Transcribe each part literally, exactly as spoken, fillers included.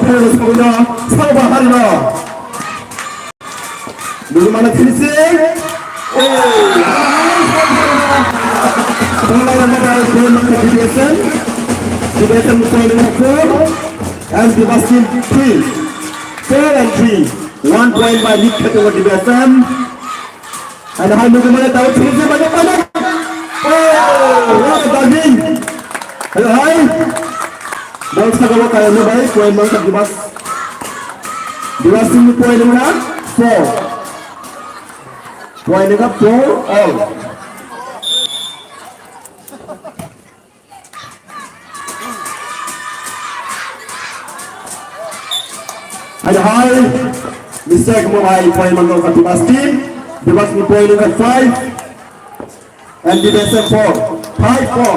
Sabino, Sabo Harino. Nugumano finishing. Oh, D B S M, D B S M point number four, and Devash team three. Four and three. One point by lead kheto D B S M. Ano hai nugwi mane tao three zero mane mane. Oh, what a diving. Hello, hai. Ball sakao kaya no bai, point mangsa Devash. Devash team point wngkha four. Point wngkha four all. Hai hai, mistake mo hai, point mangkha Devash team, Devash ni point wngkha five, and D B S M four, five four.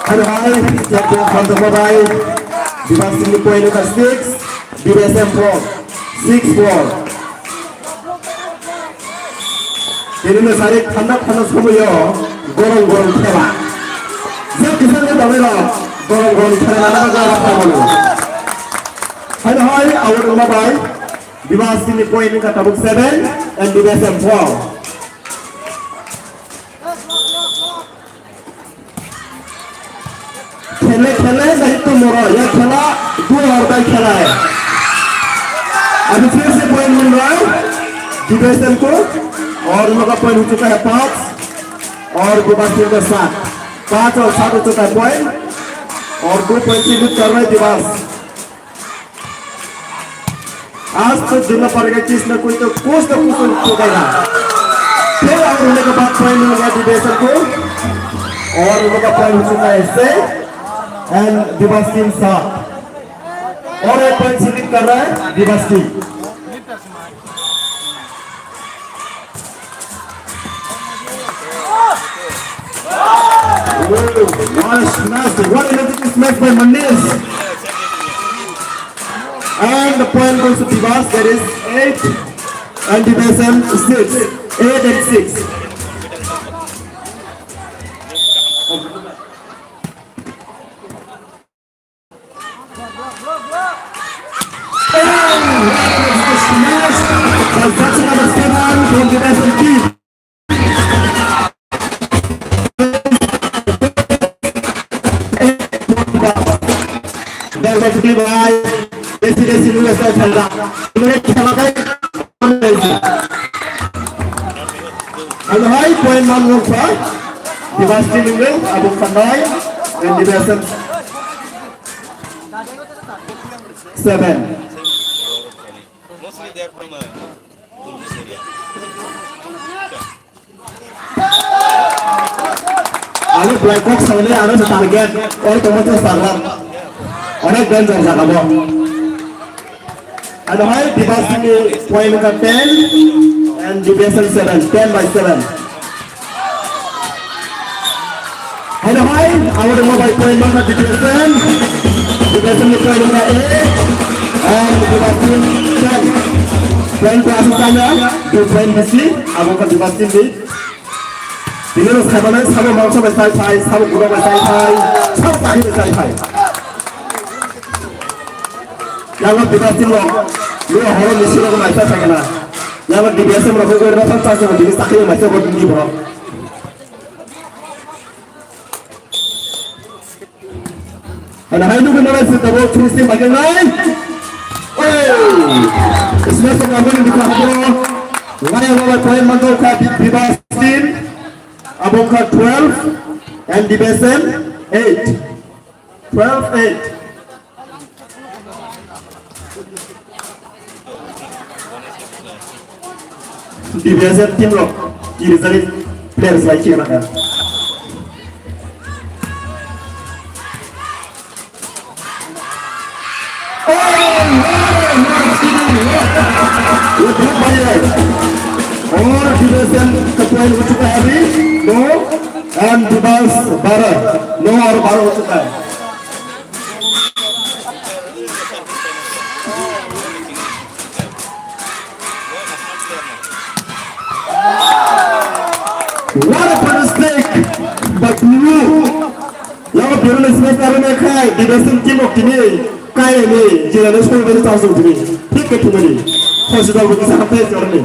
Hello, hi, Captain Khanto Babai. Devash team ni point number six, D B S M four, six four. Tini no sari thanda thanda somoyo gorom gorom khela. Je kisa je dawai rok gorom gorom khela nana ba gara pa bono. Hello, hi, Awar Uma Bai. Devash team ni point wngkha tabuk seven and Devash M four. Khele khele nahi tumoro, ya khela do or die khela hai. Abhi phir se point mil raha hai Devash team ko, aur uno ka point ho chuka hai panch, aur Devash team ka saat. Panch aur saat ho chuka hai point, aur do point se lead kar raha hai Devash. आज तो देना पड़ेगा, किसी ना कोई तो कुछ ना कुछ तो ठोकेगा। फिर आउट होने के बाद पॉइंट मिल गया दिवेश को और उनका पॉइंट हो चुका है इससे। एंड दिवेश टीम सात और एक पॉइंट से लीड कर रहा है Divesh team. Oh, what a smash! What a magic smash by Manish! And the point goes to Devash, that is eight, and Devash M six, eight and six. Besi besi lu esa chanda. Ini khela kai. Ano hai point man wngkha. Devash team wngkha, abo khanai. And Devash M seven. Mostly they are from, uh, Tulsi area. Ani Black Hawk saile ano se target, oi tomo se target. Onek danger jaga bo. Ano hai Devash ni point ka ten and Devash seven, ten by seven. Hello, hi. Our mobile point number Devash M. Devash M point number eight. And Devash M ten. Point ko asal saya. Dua point besi. Abo ka Devash M di. Ini lo sahabat, sahabat bangsa besai sai, sahabat guru besai sai, sahabat sahi besai sai. Yang Devash M lo, lo horo misi lo naisa sakena. Yang Devash M lo ko guru naisa sakena, Devash M lo naisa ko dini bro. Ana hai nugwi mano se tabuk finishing bagwi nai. Oh! Smash of Amoni dikha habo. Lai wala point manto kha Devash team. Abo kha twelve and Devash M eight. Twelve eight. Devash M team rok kirijani players bai khe maka. Or Devash M ka point ho chuka hai, no, and Devash baro, no, or baro ho chuka hai. What a fantastic! But you, lago Berlin Smith arena khai, Division team of tini, kai ni, jilani soi bani chance tini. Thik ke tumani. First of all, kita sampai sekarang ni.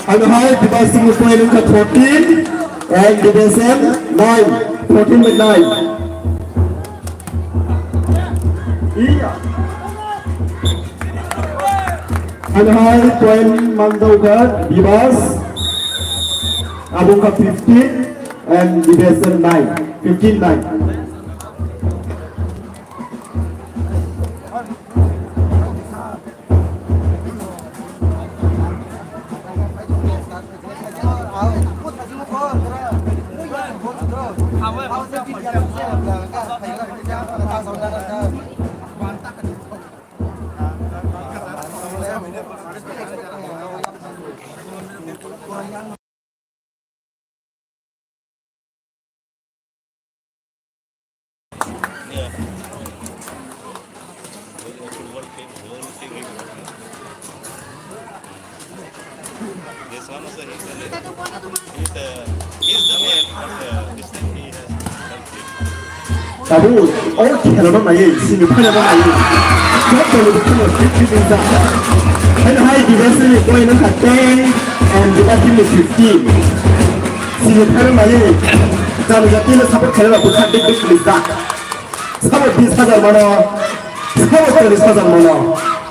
Ano hai, Division ni point wngkha fourteen and Division nine, fourteen by nine. Iya. Ano hai, point mandauga Bibas, abo wngkha fifteen and Division nine, fifteen nine. This one also, he's a little, he's a, he's the man, but, uh, this thing he has helped him. Tabuk, o khela no naiwi, sini phaina no naiwi. Joto ni bisingo fifty fifty wngkha. Haino hai Dibasin ni point wngkha ten and Dibasin ni fifteen. Sini phaina naiwi, jani jati no support khaina rok bwkha dik dik khaijak. Sabo bis hajar mano, sabo chollish hajar mano.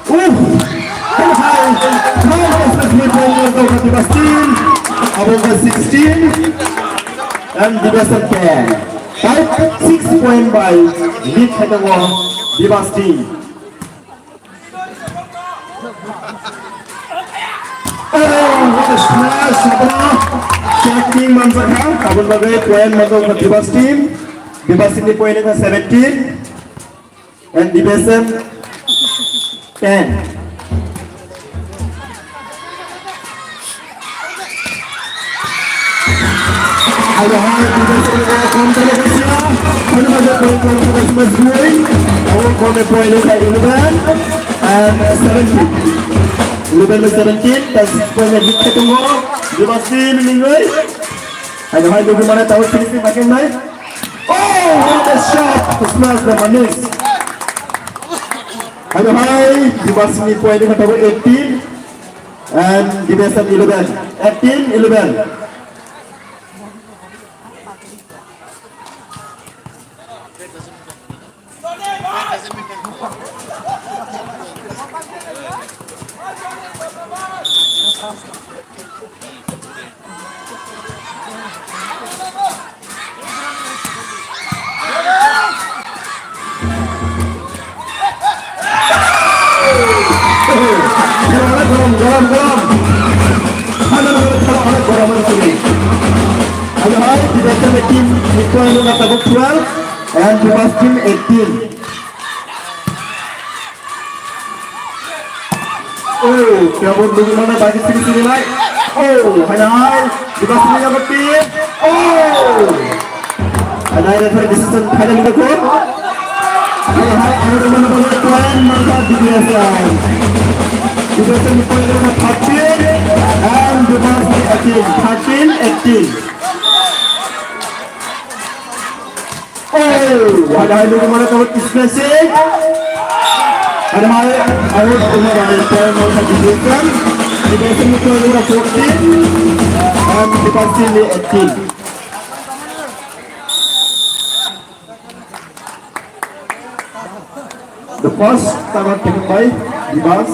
Uff! Hai, hai, hai, Dibasin ni point wngkha Dibasin. Abo wngkha sixteen. And Dibasan ten. Five, six point by lead khe tongo Dibasin. Oh, what a smash, Sabra. Checking manjakha, aboni bagwi point manjakha Dibasin. Dibasin ni point wngkha seventeen. And Division ten. Abraham Division ten, counter official. Ano ba point, counter official, point. Abo counter point sa eleven and seventeen. Eleven and seventeen, tas point na dikhe tungo. Dibasin ningoi. Ano hai dugu mana tahu finishing makin nai. Oh, what a shot! Smash the Manish. Ano hai, Dibasin ni point wngkha tabuk eighteen and Dibasan eleven. Eighteen eleven. Gorom, gorom, gorom. Hano hano thoro hano gorom hano sini. Ayo hai, Dibasan team ni point wngkha tabuk twelve and Bibas team eighteen. Oh, kebo nugwi mano bagi sini sini lai. Oh, hai hai. Dibasin ni yago team. Oh. Hai hai, referee decision final ni ko. Hai hai, ano mana mana point mangka Dibasan. Dibasan ni point mangka thirteen and Dibasan ni eighteen, thirteen eighteen. Oh, ada hai nunggu mana kawan Ismail Singh. Ada mai, ada umur dari player nomor satu Jason. Di Jason itu nomor fourteen. Dan di pasti ni eighteen. The first time taken by Dimas.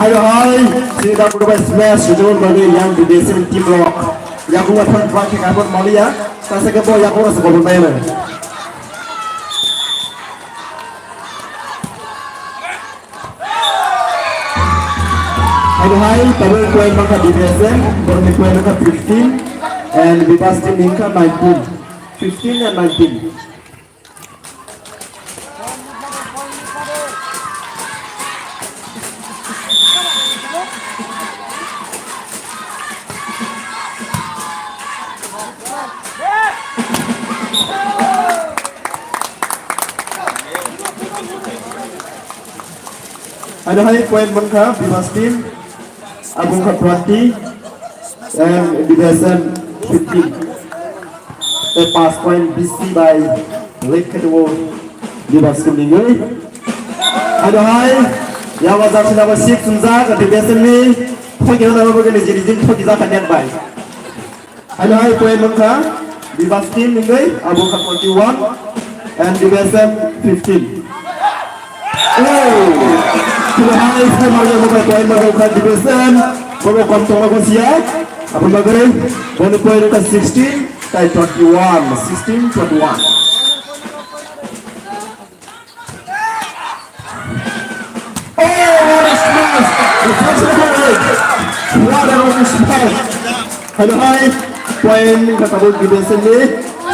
Ayo hai, sini da kudu bai smash, sujun bagi yang di D S M team rok. Yang kuma thon thon ke kapur malia, tasa ke bo yang kuma sebab main. Ayo hai, tabel point maka D S M, borni point maka fifteen, and Bibas team maka nineteen. Fifteen and nineteen. Ano hai point mankha Bibas team, abungkha twenty, and D S M fifteen. Tei pass point B C bai late khe tongo Bibas team ni wngwi. Ano hai, yago jaksi nabo six wngjak, D S M ni thokjak nabo bwkhe niji niji thokjak kha net bai. Ano hai point wngkha Bibas team wngwi, abo wngkha twenty-one and D S M fifteen. Oh, kilo hai sai marga wngkha point marga wngkha D S M, bobo kom tongma ko siya, abo bagwi boni point wngkha sixteen tai twenty-one, sixteen twenty-one. Oh, what a smash! The first goal! What a smash! Hello, hi. Point kata bol D S M ni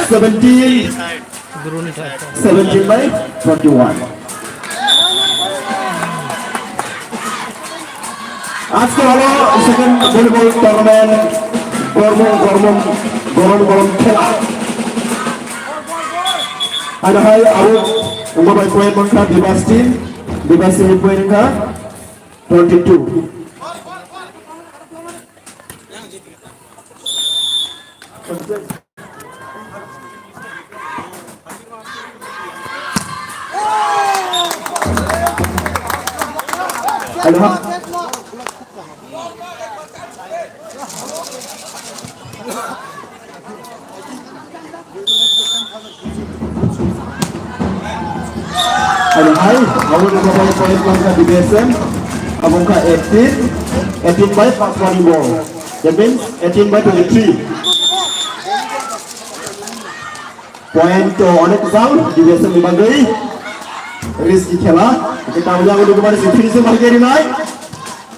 seventeen, seventeen by twenty-one. আজকে হলো second volleyball tournament, গরম গরম গরম গরম খেলা। Ano hai abo wngma bai point wngkha Bibas team, Bibas team ni point wngkha twenty-two. Ano ha? Ano hai, abo ni kapai point wngkha D B S M, abo wngkha eighteen, eighteen by pass money ball. That means eighteen by twenty-three. Point to onek jal, D B S M ni bagwi. Risky khela, hwnkhe tabuk abo nukmani se finishing bai khe rinai.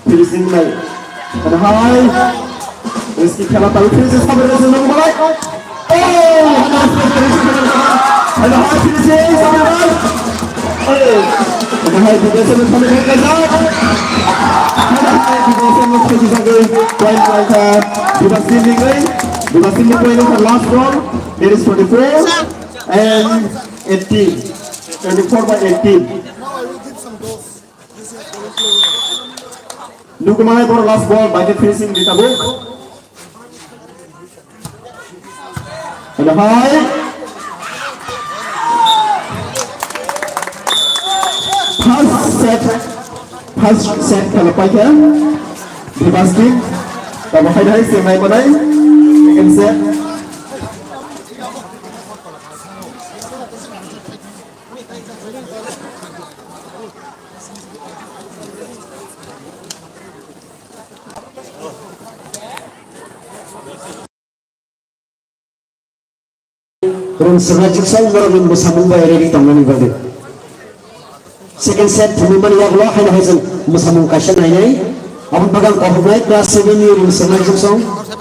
Finishing nai. Ano hai. Risky khela tabuk finishing sabai rese nukmalai. Oh, ano hai finishing sabai nai. Oh, ano hai D B S M ni thani khe kajak. Ano hai D B S M ni thani khe kajak. Point, point, uh, Bibas team ni, Bibas team ni point of last ball. There is twenty-four and eighteen, twenty-four by eighteen. Nukmanai bor last ball, bai khe finishing di tabuk. Ano hai. First set, first set khela paikha. Bibas team. Tabuk hai hai se mai manai. Second set. Rung swngnai chuksa norokni mwsamung bai ready tongnani bagwi. Second set thumwi mani yagulo haino hai chwng mwsamung kaisa nainai. Aboni bagwi ang kothoknai class seven ni rung swngnai chuksa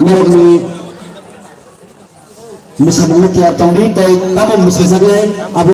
norokni mwsamungno tiyar tongdi tei tamo mwsajaknai abo